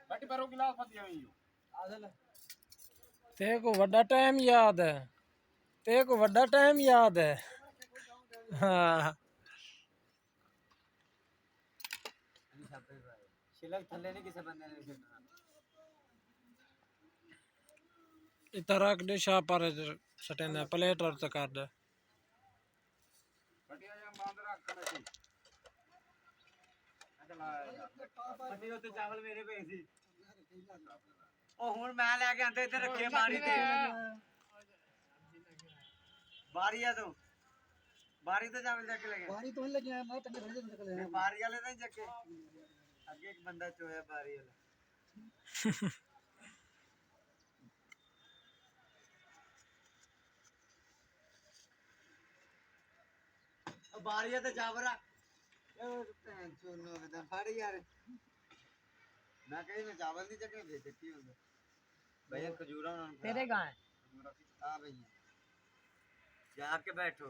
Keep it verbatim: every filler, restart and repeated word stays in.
بٹی بھرو گلاس پتی ہوئی ہو۔ تیکوں وݙا ٹائم یاد ہے، تیکوں وݙا ٹائم یاد ہے۔ ہاں۔ شلک تھلے نہیں کسے بندے نے سٹنا۔ اتھاں رکھ ݙے، شاہ پر سٹیندا، پلیٹ اور تے کر ݙے۔ بٹی اتھے چاول میرے پے سی۔ او ہن میں لے کے آندے تے رکھے باری تے۔ باری ہے تو۔ باری تے چاول چک لے گئے۔ باری تو نہیں لگے، میں تنے بھرے تے چک لے۔ باری والے نہیں چکے۔ اگے ایک بندہ چویا باری والا۔ او باری تے چاول آ۔ اے بھین چونو کیتا پھڑ یار۔ میں کہیں میں چاول نہیں چکنے دے تے کی ہوندا۔ بھیا کھجورا انہاں نوں تیرے گاں ہے؟ ہاں بھیا۔ جا کے بیٹھو۔